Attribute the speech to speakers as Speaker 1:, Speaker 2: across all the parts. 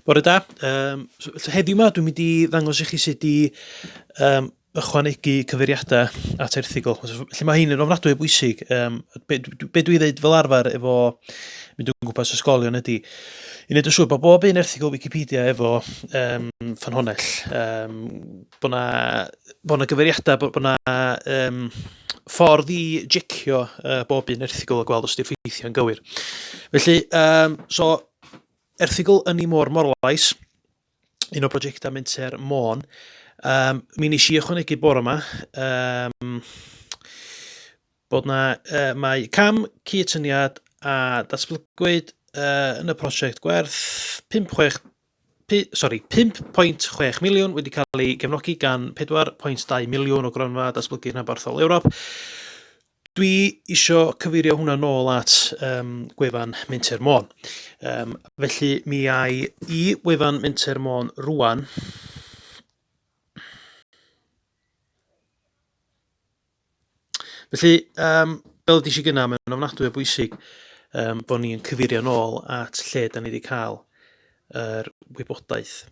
Speaker 1: Bore da. Um, so, so heddiw yma dwi'n mynd i ddangos i chi sut i um, ychwanegu cyfeiriadau at erthygl. Felly mae hyn yn ofnadwy o bwysig. Um, be, be dwi'n dweud fel arfer efo mynd o gwmpas ysgolion ydy i wneud yn siŵr bod bob un erthygl Wikipedia efo um, ffynhonnell, um, bod na, bo na gyfeiriadau, bod bo na um, ffordd i jecio uh, bob un erthygl a gweld os ydy'r ffeithiau'n gywir. Felly, um, so Erthygl Ynni Môr Morlais, un o brosiectau Menter Môn. Um, mi nes i ychwanegu bore yma um, bod na, uh, mae cam cydsyniad a datblygwyd uh, yn y prosiect gwerth 5.6 sorry, 5.6 miliwn wedi cael ei gefnogi gan 4.2 miliwn o gronfa datblygu rhanbarthol Ewrop. Dwi isio cyfeirio hwnna nôl at um, gwefan Menter Môn. Um, felly mi ai i wefan Menter Môn rwan. Felly, um, fel ydych chi gyna, mae'n ofnadwy o bwysig um, bod ni'n cyfeirio nôl at lle da ni wedi cael yr wybodaeth.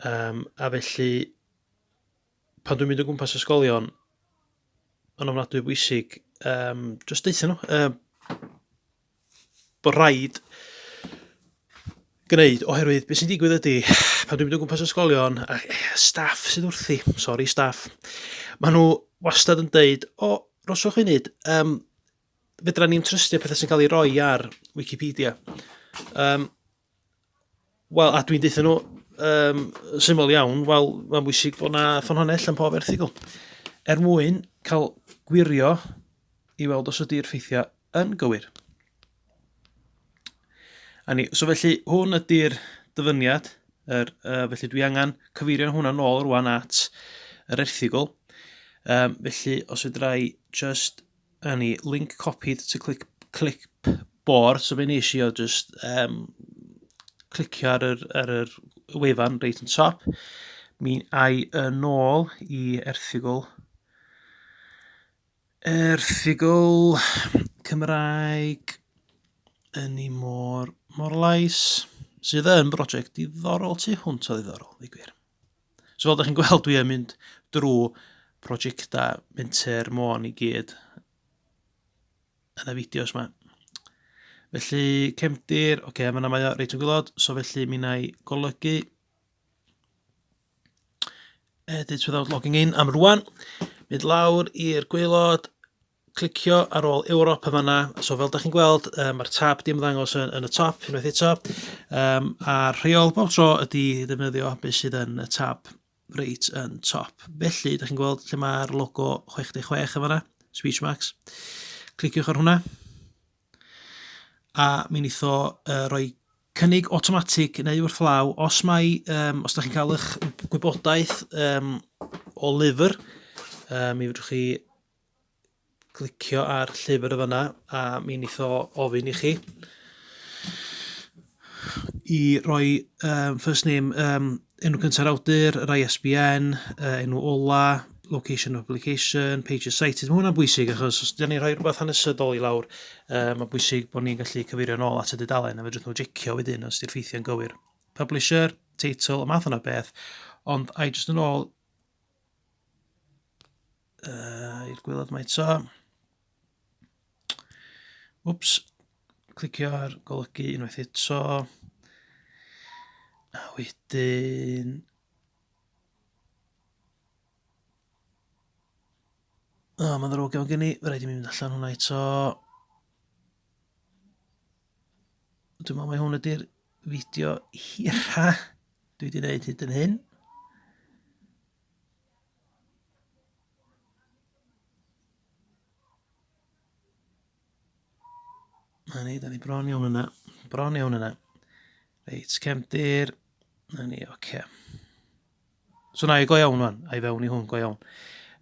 Speaker 1: Um, a felly, pan dwi'n mynd o gwmpas ysgolion, yn ofnadwy o bwysig, um, just deutha nhw, uh, bod rhaid gwneud, oherwydd beth sy'n digwydd ydy, pan dwi'n mynd o gwmpas ysgolion, a staff sydd wrthi, sori staff, maen nhw wastad yn deud, o, roswch funud, um, fedra ni'n trystio pethau sy'n cael ei roi ar Wikipedia. Um, Wel, a dwi'n deutha nhw, um, syml iawn, wel, mae'n bwysig bod na ffynhonnell yn pob erthygl. Er mwyn cael gwirio i weld os ydy'r ffeithiau yn gywir. A ni, so felly, hwn ydy'r dyfyniad, er, uh, felly dwi angen cyfeirio hwnna nôl rwan at yr erthygl. Um, felly, os fedra i just a ni, link copied to click, clipboard, so be nes i oedd just um, clicio ar yr, ar yr wefan reit yn top. Mi ai yn ôl i erthygl erthygl Cymraeg yn ei môr Morlais sydd yn brosiect diddorol tu hwnt o ddiddorol, i gwir. So fel da chi'n gweld, dwi yn mynd drwy prosiectau Menter Môn i gyd yn y fideos yma. Felly, cefndir, oce, okay, fyna mae o reit yn gwylod, so felly mi wna i golygu edit without logging in am rwan. Mynd lawr i'r gwaelod, clicio ar ôl Ewrop yn fanna. So fel da chi'n gweld, um, mae'r tab di ymddangos yn, yn y top unwaith eto. Um, a'r rheol bob tro ydy ddefnyddio beth sydd yn y tab reit yn top. Felly, da chi'n gweld lle mae'r logo 66 yn fanna, Speech Marks. Cliciwch ar hwnna. A mi wneith o uh, roi cynnig awtomatig neu wrth law, os mae, um, os da chi'n cael eich gwybodaeth um, o lyfr, um, mi fedrwch chi clicio ar llyfr y fanna a mi wneith o ofyn i chi i roi um, first name, um, enw cyntaf awdur, yr ISBN, uh, enw ola, location of publication, pages cited. Mae hwnna'n bwysig achos os dyn ni'n rhoi rhywbeth hanesyddol i lawr, uh, mae'n bwysig bod ni'n gallu cyfeirio nôl at y dudalen a fedrwch nhw jecio wedyn os di'r ffeithiau'n gywir. Publisher, teitl, y math yna beth, ond ai jyst yn ôl uh, i'r gwylod mae eto. Wps, clicio ar golygu unwaith eto. A wedyn... O, oh, mae'n ddrwg iawn gen i. Fe rhaid i mi fynd allan hwnna eto. Dwi'n meddwl mai hwn ydy'r fideo hira dwi wedi gwneud hyd yn hyn. Na ni, da ni bron iawn yna. Bron iawn yna. Reit, cefndir. Na ni, oce. Okay. So na i go iawn wan, a i fewn i hwn go iawn.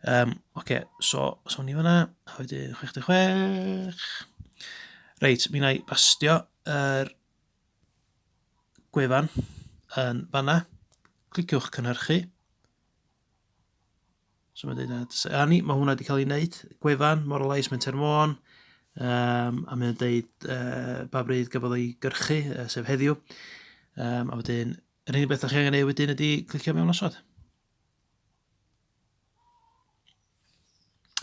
Speaker 1: Um, oce, okay, so, so ni fyna, a wedyn 66. Reit, mi na i bastio yr gwefan yn fanna. Cliciwch cynhyrchu. So mae'n dweud, a ni, mae hwnna wedi cael ei wneud, gwefan, Morlais, Menter Môn, um, a mae'n dweud uh, ba bryd gafodd ei gyrchu, uh, sef heddiw. A wedyn, yr unig beth ydych chi angen ei wedyn ydy clicio mewn osod.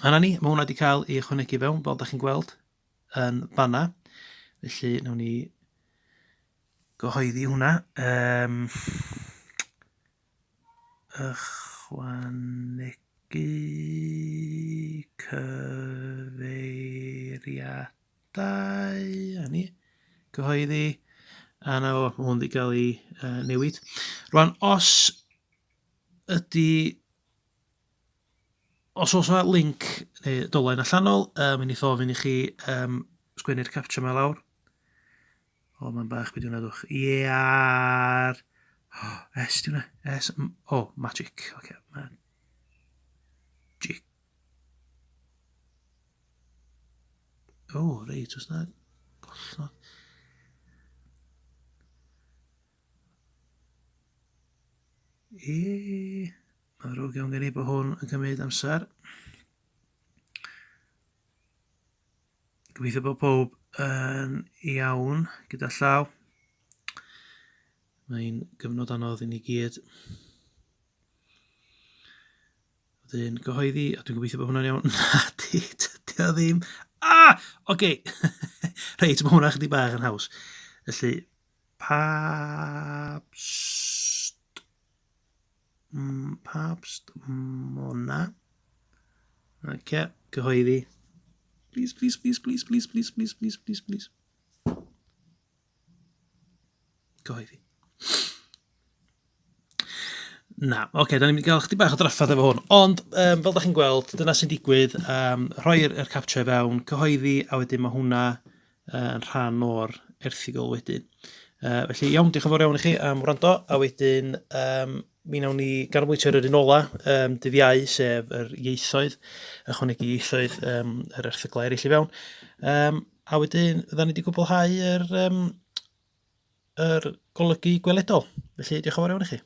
Speaker 1: A na ni, mae hwnna wedi cael ei ychwanegu fewn, fel da chi'n gweld, yn fanna. Felly, nawn ni gyhoeddi hwnna. Ychwanegu cyfeiriadau, a ni, cyhoeddi, a na fo, mae hwn wedi cael ei newid. Rwan, os ydy os oes yna link neu dolen allanol, mi wneith ofyn i chi sgwennu'r captcha yma lawr. O, mae'n bach, beth yw'n edrych? Iar... Oh, S, di hwnna? S, o, oh, magic. Oce, okay, magic. O, oh, reit, oes na gollnod. E, mae'n rhywbeth iawn gen i bod hwn yn cymryd amser. Gobeithio bod pob yn iawn gyda llaw. Mae'n gyfnod anodd i ni gyd. Wedyn gyhoeddi, a dwi'n gobeithio bod hwnna'n iawn. Na di, dydy o ddim. Ah! Oce! Okay. Reit, mae hwnna chydig bach yn haws. Felly, Pabst... Pabst Mona. Oce, cyhoeddi. Please, please, please, please, please, please, please, please, please, please. Cyhoeddi. Na, oce, okay, da ni'n mynd i gael chdi bach o drafferth efo hwn. Ond, fel da chi'n gweld, dyna sy'n digwydd. Rhoi'r er capture fewn, cyhoeddi, a wedyn mae hwnna yn rhan o'r erthygl wedyn. Felly, iawn, diolch yn fawr iawn i chi am wrando, a wedyn mi wnawn ni ganolbwyntio ar yr un ola, dydd Iau, sef yr ieithoedd, ychwanegu ieithoedd yr erthyglau eraill i fewn. A wedyn, fydda ni wedi gwblhau yr golygu gweledol. Felly, diolch yn fawr iawn i chi.